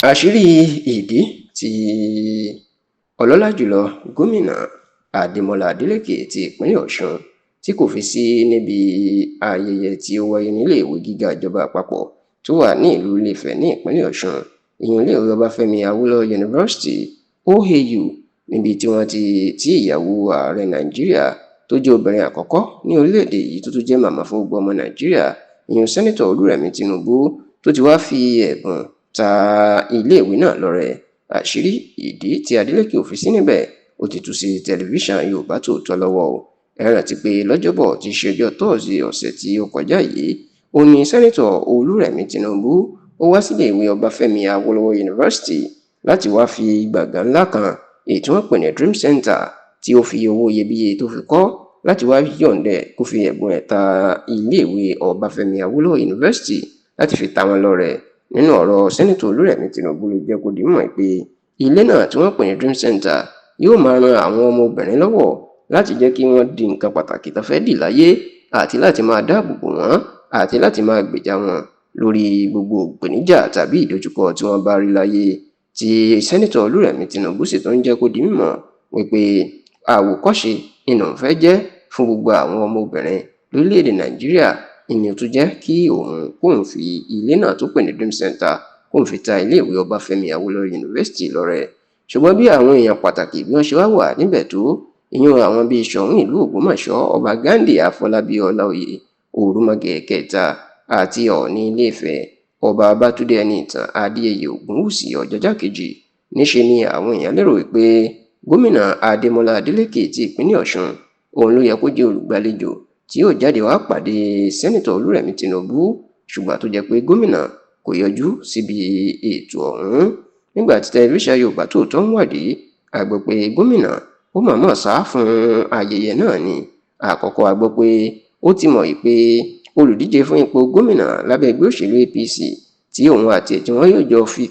Àṣírí ìdí tí ọlọ́lá jùlọ Gómìnà Adémọlá Adélèké ti ìpínlẹ̀ Ọ̀ṣun tí kò fi sí níbi ayẹyẹ tí ó wáyé níléèwé gíga ìjọba àpapọ̀ tó wà ní ìlú Ilé-Ifẹ̀ ní ìpínlẹ̀ Ọ̀ṣun, ìyẹn iléèwé Ọbáfẹ́mi Awólọ́wọ̀ University, OAU, níbi tí wọ́n ti tí ìyàwó ààrẹ Nàìjíríà tó jẹ́ obìnrin àkọ́kọ́ ní orílẹ̀-èdè yìí tó tún jẹ́ màmá fún gbogbo ọmọ Nàìjíríà, ìyẹn Sẹ́nitọ̀ Olúrẹ̀mí Tinubu, tó ti wá fi ẹ̀bùn ta iléèwé náà lọ́rẹ. Àṣírí ìdí tí Adeleke ò fi sí níbẹ̀ ó ti tú sí tẹlifíṣàn Yorùbá Tòótọ́ lọ́wọ́ o. Ẹ rántí pé lọ́jọ́bọ̀ tí í ṣe ọjọ́ Tọ́ọ̀sì ọ̀sẹ̀ tí ó kọjá yìí, ó ní Sẹ́nitọ̀ Olúrẹ̀mí Tinubu ó wá sílé ìwé Ọbáfẹ́mi Awólọ́wọ̀ University láti wá fi gbọ̀ngàn ńlá kan èyí tí wọ́n pè ní Dream Center tí ó fi owó iyebíye tó fi kọ́ láti wá yọ̀ǹdẹ̀ kó fi ẹ̀bùn ẹ̀ ta iléèwé Ọbáfẹ́mi Awólọ́wọ̀ University láti fi ta wọ́n lọ́rẹ. Nínú ọ̀rọ̀ Sẹ́nitọ̀ Olúrẹ̀mí Tinubu ló jẹ́ kó di mímọ̀ pé ilé náà tí wọ́n pè ní Dream Center yóò máa ran àwọn ọmọbìnrin lọ́wọ́ láti jẹ́ kí wọ́n di nǹkan pàtàkì tó fẹ́ dì láyé àti láti máa dáàbò bò wọ́n àti láti máa gbèjà wọn lórí gbogbo ìpèníjà tàbí ìdojúkọ tí wọ́n bá rí láyé. Tí Sẹ́nitọ̀ Olúrẹ̀mí Tinubu sì tún ń jẹ́ kó di mímọ̀ wípé àwòkọ́ṣe ni òun fẹ́ jẹ́ fún gbogbo àwọn ọmọbìnrin lórílẹ̀‐èdè Nàìjíríà, ìní tó jẹ́ kí òun kóun fi ilé náà tó pè ní Dream Center kóun fi ta iléèwé Ọbáfẹ́mi Awólọ́wọ̀ University lọ́rẹ. Ṣùgbọ́n bí àwọn èèyàn pàtàkì bí wọ́n ṣe wá wà níbẹ̀ tó, ìyún àwọn bíi Ṣọ̀ún ìlú Ògbómọ̀ṣọ́, Ọba Ghandi Àfọlábí Ọláoyè Òrùmọ̀gẹ̀ kẹta àti Ọọ̀ni Ilé-Ifẹ̀, Ọba Babátúndé Ẹniìtàn Adéyẹyè Ògúnwùsì Ọ̀jájá kejì, níṣe ni àwọn èèyàn lérò wípé Gómìnà Adémọlá Adélékè ti ìpínlẹ̀ Ọ̀ṣun òun ló yẹ kó jẹ́ olùgbàlejò tí yóò jáde wá pàdé Sẹ́nitọ̀ Olúrẹ̀mí Tinubu, ṣùgbọ́n tó jẹ́ pé gómìnà kò yọjú síbi ètò ọ̀hún. Nígbà tí tẹlifíṣàn Yorùbá Tòótọ́ ń wádìí, a gbọ́ pé gómìnà ó mọ̀ọ́mọ̀ sá fún ayẹyẹ náà ni. Àkọ́kọ́, a gbọ́ pé ó ti mọ̀ pé olùdíje fún ipò gómìnà lábẹ́ ẹgbẹ́ òṣèlú APC tí òun àti ẹ̀ tí wọ́n yóò jọ fi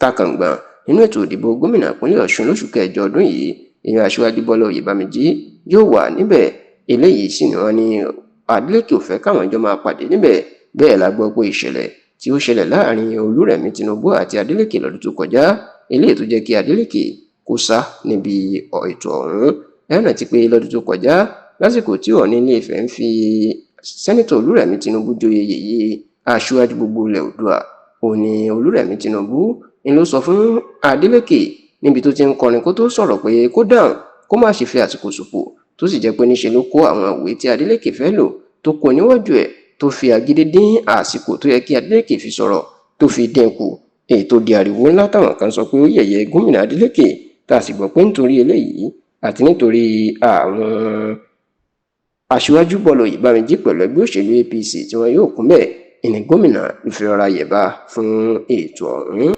takàngbọ̀n nínú ètò ìdìbò gómìnà ìpínlẹ̀ Ọ̀ṣun lóṣù kẹjọ ọdún yìí, ìyẹn Aṣíwájú Bọ́lá Oyèbámijí, yóò wà níbẹ̀. Eléyìí sì ni wọ́n ní Adeleke ò fẹ́ káwọn jọ máa pàdé níbẹ̀. Bẹ́ẹ̀ la gbọ́ pé ìṣẹ̀lẹ̀ tí ó ṣẹlẹ̀ láàrin Olúrẹ̀mí Tinubu àti Adeleke lọ́dún tó kọjá, eléyìí tó jẹ́ kí Adeleke kó sá níbi ètò ọ̀hún. Ẹ rántí pé lọ́dún tó kọjá, lásìkò tí Ọọ̀ni Ilé-Ifẹ̀ ń fi Sẹ́nitọ̀ Olúrẹ̀mí Tinubu joyè yèyé aṣíwájú gbogbo ilẹ̀ Oòduà, òun ni Olúrẹ̀mí Tinubu ń ló sọ fún Adeleke níbi tó ti ń kọrin kó tó sọ̀rọ̀ pé kó dáhùn kó má ṣe fi àsìkò ṣòfò, tó sì jẹ́ pé níṣe ló kó àwọn ìwé tí Adeleke fẹ́ lò tó kó níwájú ẹ̀, tó fi agídí dín àsìkò tó yẹ kí Adeleke fi sọ̀rọ̀ tó fi dín kù, èyí tó di ariwo ńlá táwọn kan sọ pé ó yẹ̀yẹ́ gómìnà Adeleke, tá a sì gbọ́ pé nítorí eléyìí àti nítorí àwọn aṣíwájú Bọ́lá Oyèbámijí pẹ̀lú ẹgbẹ́ òṣèlú APC tí wọn yóò kún bẹ́ẹ̀ ìní gómìnà ló fi rọra yẹ̀bá fún ètò ọ̀hún.